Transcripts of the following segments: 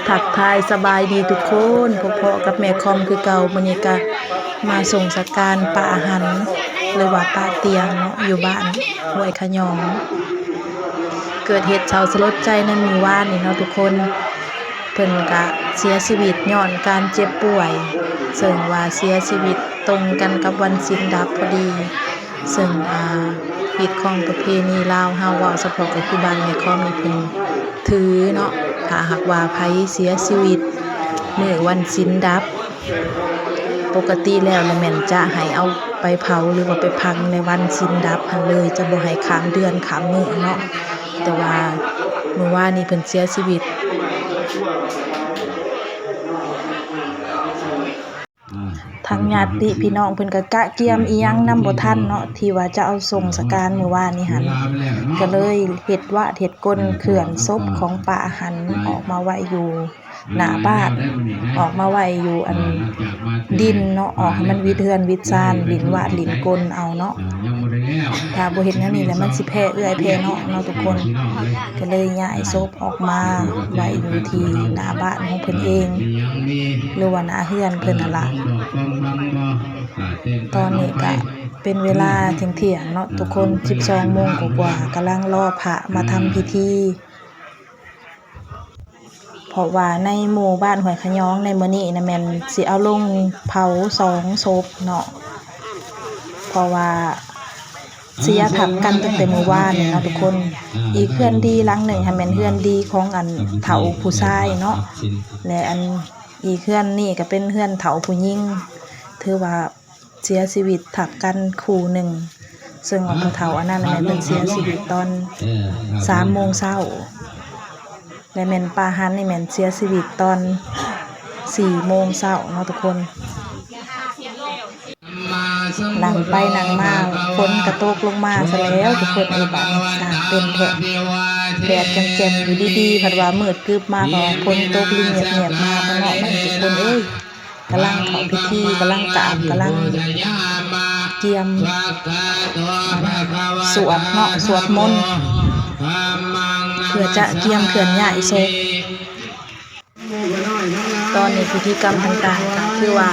ທັກທາຍສະບາຍດີທຸກຄົນ, ພົບພໍ້ກັບແມ່ຄອມຄືເກົ່າ. ມື້ນີ້ກະມາສົ່ງສະການປ້າຫັນ ຫຼືວ່າປ້າຕຽງເນາະ, ຢູ່ບ້ານຫ້ວຍຂະຫຍອງ. ເກີດເຫດເສົ້າສະຫຼົດໃຈໃນມື້ວານນີ້ເນາະທຸກຄົນ, ເພິ່ນກະເສຍຊີວິດຍ້ອນການເຈັບປ່ວຍ, ເຊິ່ງວ່າເສຍຊີວິດຕົງກັນກັບວັນສິນດັບພໍດີ. ເຊິ່ງ ອ່າ ຮີດຄອງປະເພນີລາວເຮົາ ເວົ້າສະເພາະກໍຄືບ້ານແມ່ຄອມນີ້ເພິ່ນຖືເນາະ, ຖ້າຫາກວ່າໃຜເສຍຊີວິດມື້ວັນສິນດັບ ປົກກະຕິແລ້ວລະແມ່ນຈະໃຫ້ເອົາໄປເຜົາ ຫຼືວ່າໄປຝັງໃນວັນສິນດັບຫັ້ນເລີຍ, ຈະບໍ່ໃຫ້ຂ້າມເດືອນຂ້າມມື້ເນາະ. ແຕ່ວ່າມື້ວານນີ້ເພິ່ນເສຍຊີວິດ. ທາງຍາດຕິພີ່ນ້ອງເພິ່ນກໍກະກຽມອີ່ຫຍັງນຳບໍ່ທັນເນາະ, ທີ່ວ່າຈະເອົາສົ່ງສະການມື້ວານນີ້ຫັ້ນ, ກໍເລີຍເຮັດວາດເຮັດກົນເຄື່ອນສົບຂອງປ້າຫັນອອກມາໄວ້ຢູ່ໜ້າບ້ານ, ອອກມາໄວ້ຢູ່ອັນດິນເນາະ, ອອກໃຫ້ມັນວິດເຮືອນວິດຊານ, ຫຼິ້ນວາດຫຼິ້ນກົນເອົາເນາະ. ຖ້າບໍ່ເຮັດແນວນີ້ແລ້ວ ມັນຊິແຜ່ເອື້ອຍແຜ່ນ້ອງເນາະທຸກຄົນ, ກໍເລີຍຍ້າຍສົບ ອອກມາໄວ້ຢູ່ທີ່ໜ້າບ້ານຂອງເພິ່ນເອງ ຫຼືວ່າໜ້າເຮືອນເພິ່ນຫັ້ນລະ. ຕອນນີ້ກະເປັນເວລາທ່ຽງໆເນາະທຸກຄົນ, ສິບສອງໂມງກວ່າໆ, ກຳລັງລໍພະມາທຳພິທີ, ເພາະວ່າໃນໝູ່ບ້ານຫ້ວຍຂະຫຍອງໃນມື້ນີ້ນະ ແມ່ນຊິເອົາລົງເຜົາສອງສົບເນາະ, ເພາະວ່າ ເສຍທັບກັນຕັ້ງແຕ່ມື້ວານນີ້ເນາະທຸກຄົນ. ອີກເຮືອນດີຫຼັງໜຶ່ງຫັ້ນແມ່ນເຮືອນດີຂອງອັນເຖົ້າຜູ້ຊາຍເນາະ, ແລະ ອັນອີກເຮືອນນີ້ກໍເປັນເຮືອນເຖົ້າຜູ້ຍິງ, ຖືວ່າເສຍຊີວິດທັບກັນຄູ່ໜຶ່ງ, ເຊິ່ງວ່າຜູ້ເຖົ້າອັນນັ້ນແມ່ນເພິ່ນເສຍຊີວິດຕອນສາມໂມງເຊົ້າ. ແລະແມ່ນປ້າຫັນນີ້ແມ່ນເສຍຊີວິດຕອນສີ່ໂມງເຊົ້າເນາະທຸກຄົນ. ນັ່ງໄປນັ່ງມາ ຝົນກະຕົກລົງມາຊະແລ້ວທຸກຄົນເອີຍ, ບາດນີ້ຊ່າງເປັນແທ້. ແດດແຈ່ມໆຢູ່ດີໆ ພັດວ່າມືດກຶບມາ ເພາະວ່າຝົນຕົກລິນງຽບໆມາ ພະເນາະ ບາດນີ້ທຸກຄົນເອີຍ. ກຳລັງເຂົ້າພິທີ ກຳລັງກາບ ກຳລັງກຽມສວດເນາະ ສວດມົນ ເພື່ອຈະກຽມເຄື່ອນຍ້າຍສົບ. ຕອນນີ້ພິທີກຳຕ່າງໆກໍຄືວ່າ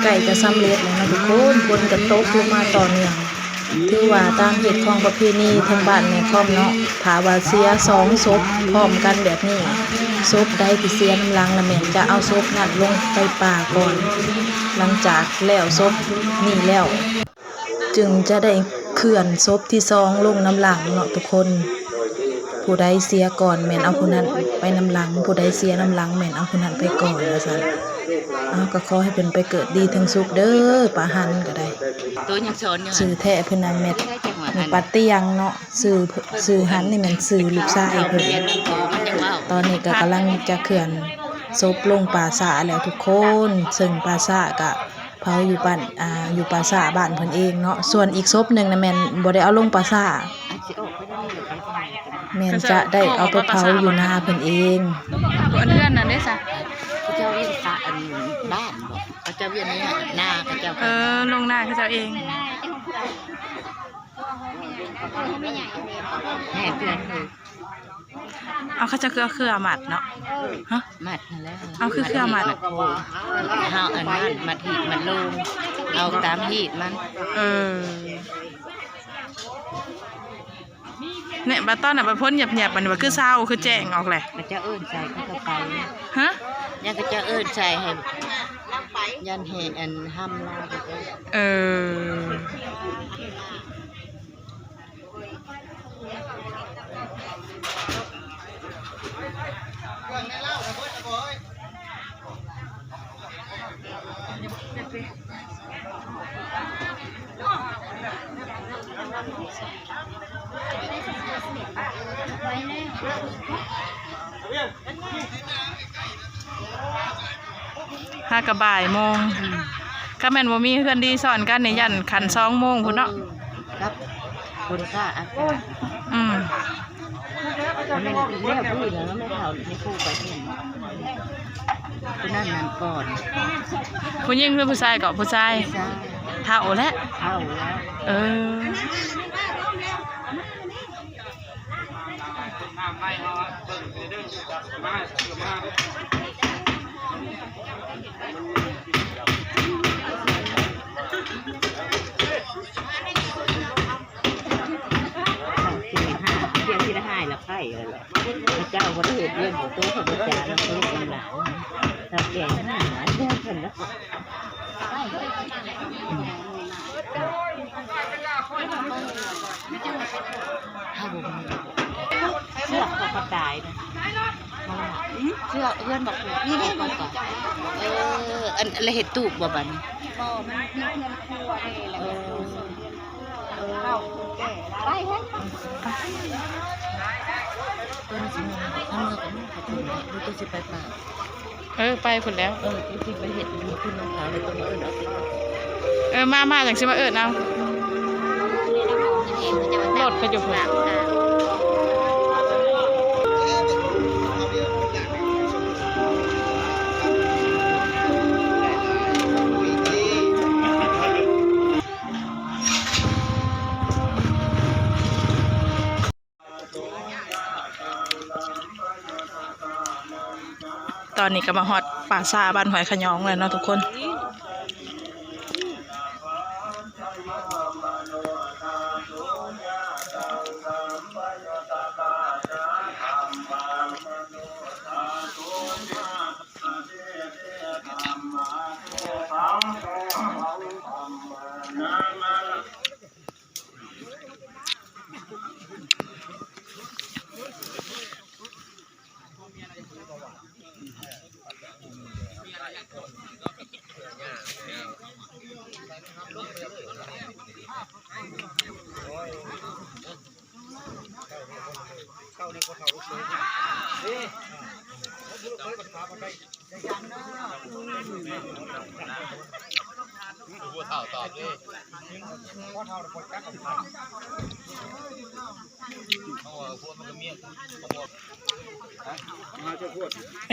ໃກ້ຈະສຳເລັດແລ້ວເນາະທຸກຄົນ, ຝົນກໍຕົກລົງມາຕໍ່ເນື່ອງ. ຖືວ່າຕາມຮີດຄອງປະເພນີທາງບ້ານແມ່ຄອມເນາະ, ຖ້າວ່າເສຍສອງສົບພ້ອມກັນແບບນີ້, ສົບໃດທີ່ເສຍນຳຫຼັງລະແມ່ນຈະເອົາສົບນັ້ນລົງໄປປ່າກ່ອນ, ຫຼັງຈາກແລ້ວສົບນີ້ແລ້ວ ຈຶ່ງຈະໄດ້ເຄື່ອນສົບທີສອງລົງນຳຫຼັງເນາະທຸກຄົນ. ຜູ້ໃດເສຍກ່ອນແມ່ນເອົາຜູ້ນັ້ນໄປນຳຫຼັງ, ຜູ້ໃດເສຍນຳຫຼັງແມ່ນເອົາຜູ້ນັ້ນໄປກ່ອນ ວ່າຊັ້ນ. ເອົາ ກໍຂໍໃຫ້ເພິ່ນໄປເກີດດີເທິງສຸກເດີ, ປ້າຫັນກໍໄດ້. ໂຕຍັງສອນຢູ່ ຊື່ແທ້ເພິ່ນນະແມ່ນ ແມ່ປ້າຕຽງເນາະ, ຊື່ ຊື່ຫັນນີ້ແມ່ນຊື່ລູກຊາຍເພິ່ນ. ຕອນນີ້ກໍກຳລັງຈະເຄື່ອນສົບລົງປ່າຊ້າແລ້ວທຸກຄົນ, ເຊິ່ງປ່າຊ້າກໍ ເຜົາຢູ່ບ້ານ ອ່າ ຢູ່ປ່າຊ້າບ້ານເພິ່ນເອງເນາະ. ສ່ວນອີກສົບໜຶ່ງນະແມ່ນບໍ່ໄດ້ເອົາລົງປ່າຊ້າ, ແມ່ນຈະໄດ້ເອົາໄປເຜົາຢູ່ນາເພິ່ນເອງ. ອັນເຮືອນນັ້ນເດ້ຊະ ເຂົາເຈົ້າວຽນປະ ອັນບ້ານບໍ ເຂົາເຈົ້າວຽນໃນນາເຂົາເຈົ້າ. ເອີ ລົງນາເຂົາເຈົ້າເອງ. ແມ່ນເພື່ອນ ເອົາ ເຂົາເຈົ້າຄືເອົາເຄືອມັດເນາະ. ຮະ ມັດຫັ້ນແຫຼະ. ເອົາ ຄືເຄືອມັດ ມັດໂພ ເຮົາອັນນັ້ນ ມັດຮີດມັດໂລງ ເອົາຕາມຮີດມັນ. ເອີ ແນ່ ບັດຕອນນັ້ນບັດພົ້ນຫຍັບໆ ບັດນີ້ບັດຄືເຊົາ ຄືແຈ້ງອອກແຫຼະ. ເຂົາເຈົ້າເອີ້ນໃສ່ເຂົາກໍໄປ. ຮະ ຍັງເຂົາເຈົ້າເອີ້ນໃສ່ໃຫ້ ຢ້ານແຫ່ອັນຫ້ຳລາວ. ເອີ. ຫາກະບ່າຍໂມງ. ອືມ ຄັນແມ່ນບໍ່ມີເຮືອນດີຊ້ອນກັນນີ້ ຢ້ານຂັ້ນສອງໂມງພຸ້ນເນາະ. ເອີ ກັບຝົນຟ້າອາກາດ. ອືມ ຄັນແມ່ນແລ້ວຜູ້ອື່ນແລ້ວ ແມ່ເຖົ້າແມ່ຜູ້ໄປເຫັນ ຜູ້ນັ້ນນັ້ນກ່ອນ. ຜູ້ຍິງຫຼືຜູ້ຊາຍເກາະ? ຜູ້ຊາຍ. ຜູ້ຊາຍ. ເຖົ້າແລ້ວ? ເຖົ້າແລ້ວ. ເອີ. ຊິຫາ ເທື່ອຊິໄດ້ຫາຍລະໄຂ້ແລ້ວແຫຼະ ເຈົ້າບໍ່ໄດ້ເຮັດວຽກຢູ່ໂຕະເຂົາບໍ່ຈ້າງ ເຂົາເຮັດນຳຫຼານ ເຖົ້າແກ່ຫາເທື່ອເພິ່ນລະ ອືມ ເຊືອກເຂົາກະຕາຍນະ ເຊືອກເຮືອນບັກ ນີ້ເດ້ ເອີ ອັນ ລະເຮັດຕູບບໍ່ບາດນີ້? ບໍ່ ມັນມີເຮືອນຄົວເດ້ ລະເຮັດ ເອີ ເອີ ເຖົ້າແກ່ຫຼາຍ ໄປເຮີ້ຍ ເອີ ຊິໄປປ່າ ເອີ ໄປພຸ້ນແລ້ວ ເອີ ຊິໄປເຮັດບຸນຂຶ້ນນຳເຂົາ ເອີ ມາ ມາ ຈັ່ງຊິມາເອີ້ນເອົາ ລົດເຂົາຢູ່ພຸ້ນ. ຕອນນີ້ກະມາຮອດປ່າຊ້າບ້ານຫ້ວຍຂະຍອງແລ້ວເນາະທຸກຄົນ.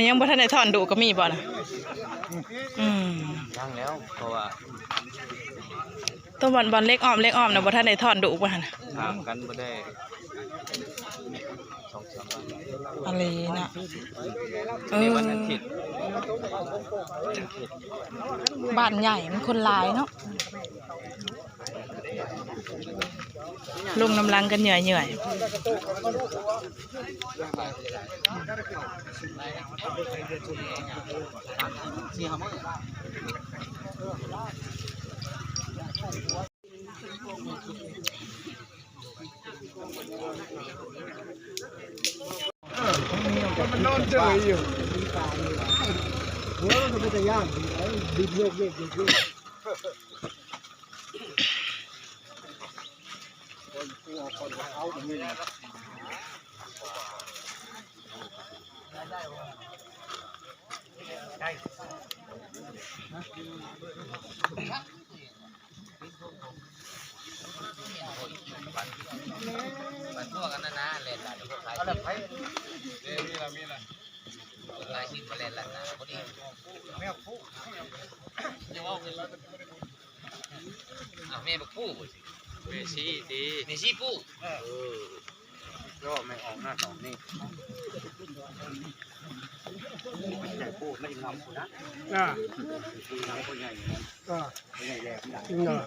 ຍັງບໍ່ທັນໄດ້ຖອນດຸກະມີບໍ່ນະ? ອືມ ຍັງແລ້ວ ເພາະວ່າ ຕົວບ່ອນ ບ່ອນເຫຼັກອ້ອມ ເຫຼັກອ້ອມນະ ບໍ່ທັນໄດ້ຖອນດຸບໍ່ຫັ້ນນະ? ຖາມກັນບໍ່ໄດ້ ສອງສາມວັນ ອັນນີ້ນະ ເອີ ວັນອາທິດ ບ້ານໃຫຍ່ມັນຄົນຫຼາຍເນາະ ລົງນຳຫຼັງກັນເຫຍື່ອຍໆ. ມັນນອນເຈີຢູ່ ເອີ ມັນກະເປັນຕາຢ້ານ ເອີ ບິນໂຍກເຢກໂຍກເຢກ. ອ້າວ ແມ່ບັກພູບໍ່? ແມ່ຊີຕິ ແມ່ຊີປູ ເອີ ລໍແມ່ອອກໜ້າຕອງນີ້ ແມ່ປູມັນງາມພຸ້ນນະ ອ່າ ງາມຜູ້ໃຫຍ່ ອ່າ ຜູ້ໃຫຍ່ແຫຼມນະ ອືມ ອືມ.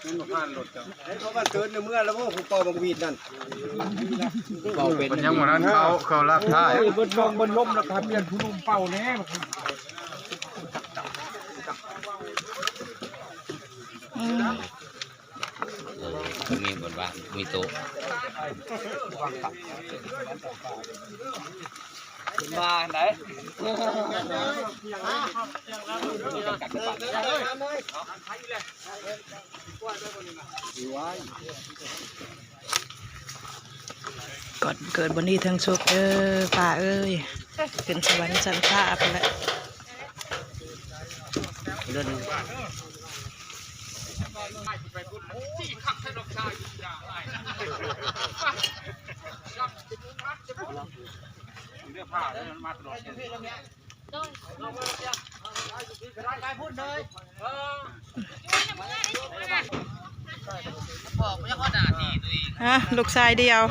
ມັນບໍ່ຜ່ານລົດເຈົ້າ ເພາະວ່າເຕີນໃນເມືອແລ້ວ ຜູ້ເປົ່າບັກຫວີດນັ້ນ ເປົ່າເປັນ ມັນຍັງບໍ່ທັນເຂົ້າ ເຂົ້າລາບທ້າຍ ເບິດລົມ ເບິດລົມແລ້ວ ຖ້າປ່ຽນຜູ້ໜຸ່ມເປົ່າແດ່. ອືມ ເອີ ມີບ່ອນວ່າງ ມີໂຕະ. ເປັນວ່າໃດ? ກ່ອນເກີດບໍ່ມີເທິງສຸກເດີປ້າເອີຍ ຂຶ້ນສະຫວັນຊັ້ນຟ້າພຸ້ນແຫຼະ. ໂດຍ ໄປພຸ້ນເລີຍ ເອີ. ຮະ ລູກຊາຍດຽວ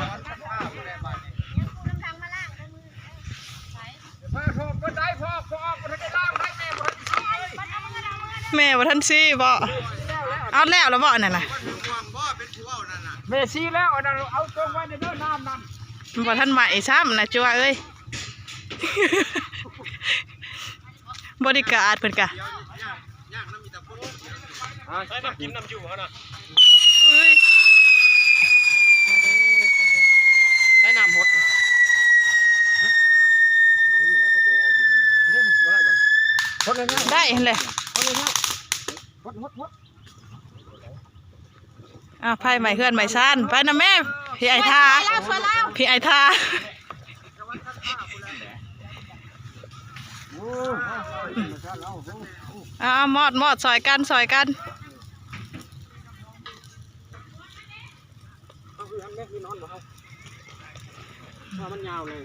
ແມ່ບໍ່ທັນຊີ້ບໍ? ເອົາແລ້ວລະບໍອັນນັ້ນນະ? ແມ່ຊີ້ແລ້ວ ອັນນັ້ນເອົາຈົງໄວ້ເດີ ນ້ຳນັ້ນ ບໍ່ທັນໄໝ້ຊ້ຳນະ ຈົວເອີຍ. ບໍລິກາດເພິ່ນກະ ໃສ່ນ້ຳກິນນ້ຳຢູ່ຫັ້ນນະ ເອີຍ ໃສ່ນ້ຳຫົດ ໄດ້ຫັ້ນແຫຼະ ຫົດ ຫົດ ຫົດ. ອ້າວ ໄຟໄໝ້ເຮືອນໄໝ້ຊານ ໄປນຳແມ່ ພີ່ໄອ້ທາ ໄປແລ້ວ ໄປແລ້ວ ພີ່ໄອ້ທາ. ອ້າວ ມອດ ມອດ ຊ່ອຍກັນ ຊ່ອຍກັນ. ເອົາຄືອັນແມ່ຄືນອນບໍ່ເຮົາ ຖ້າມັນຍາວເລີຍ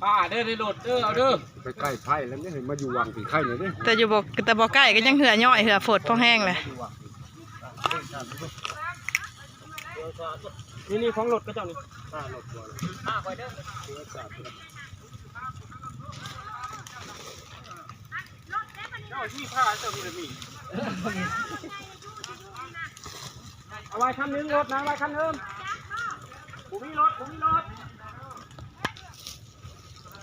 ປ້າເດີ ໄດ້ໂຫຼດເດີ ເອົາເດີ ໄປໃກ້ໄຟແລ້ວນີ້ ມາຢູ່ວັງປີໄຂ່ນີ້ເດ້ ແຕ່ຢູ່ບໍ່ ແຕ່ບໍ່ໃກ້ກໍຍັງເຫື່ອຍ້ອຍ ເຫື່ອໂພດພໍແຮງແຫຼະ ນີ້ໆ ຂອງລົດເຂົາເຈົ້ານີ້ ເຈົ້າມີຜ້າເຈົ້າມີແຕ່ມີ ເອົາໄວ້ຄັນໜຶ່ງ ລົດນະ ໄວ້ຄັນໜຶ່ງ ບໍ່ມີລົດ ບໍ່ມີລົດ.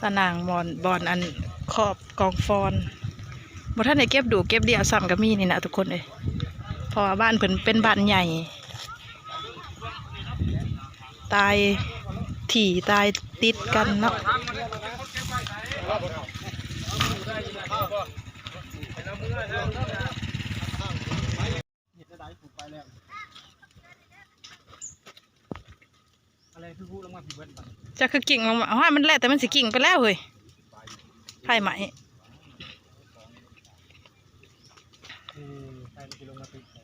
ສະໜ່າງບ່ອນ ບ່ອນອັນຂອບກອງຟອນ ບໍ່ທັນໄດ້ເກັບດູກເກັບດຽວຊ້ຳ ກໍມີນີ້ນະທຸກຄົນເອີຍ ເພາະວ່າບ້ານເພິ່ນເປັນບ້ານໃຫຍ່ ຕາຍຖີ່ຕາຍຕິດກັນເນາະ. ເຮັດແນວໃດ ປູກໄປແລ້ວ ອະໄລຄືຮູ້ລົງມາພີ້ເບິດບັດ ຈັກຄືກິ່ງລົງມາ ໂອ້ຍ ມັນແລ້ວແຕ່ມັນຊິກິ່ງໄປແລ້ວເຮີ້ຍ ໄຟໄໝ້ ເອີ ໄຟມັນຊິລົງມາຕິດໃສ່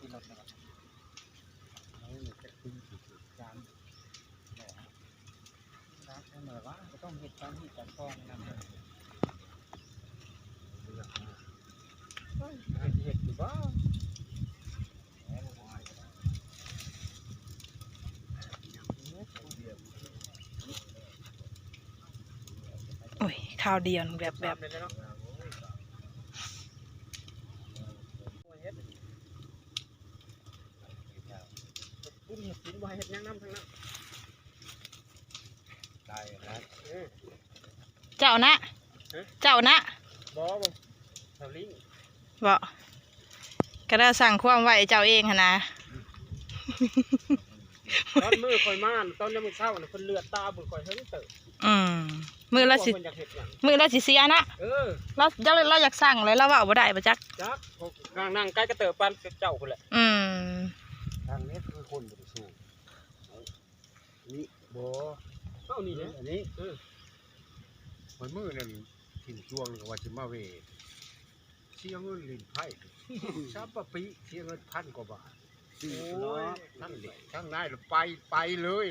ຕິດລົດແລ້ວ ເອົາແລ້ວຈັກຄື ໂອ້ຍ ຄາວດຽວແບບ ແບບ ເຈົ້ານະ ເຈົ້ານະ ບໍ່ ບໍ່ ເຈົ້າລິງ ບໍ່ ກໍໄດ້ສ້າງຄວາມໄວ້ເຈົ້າເອງຫັ້ນນະ ຕອນມື້ຂ້ອຍມາ ຕອນຍາມມື້ເຊົ້ານະ ເພິ່ນເຫຼືອດຕາເບິ່ງຂ້ອຍເຫິງເຕີບ ອືມ ມື້ລະຊິ ເພິ່ນຢາກເຮັດຫຍັງ ມື້ລະຊິເສຍນະ ເອີ ລະ ລະ ລະຢາກສັ່ງແຫຼະ ລະເວົ້າບໍ່ໄດ້ບໍ່ຈັກ ຈັກ ນັ່ງ ນັ່ງໄກກະເຕີບປານເຈົ້າພຸ້ນແຫຼະ ອືມ ທາງນີ້ຄືຄົນບໍ່ໄດ້ສູ້ ນີ້ບໍ່ ເອົານີ້ແຫຼະ ອັນນີ້ ເອີ ມື້ນັ້ນ ຖິ້ມຊ່ວງກໍວ່າຊິມາເວ ເສຍເງິນຫຼິ້ນໄພ້ ສາມປະປີ ເສຍເງິນພັນກວ່າບາດ ໂອ້ຍ ທັງເດັກທັງນາຍ ໄປ ໄປເລີຍ.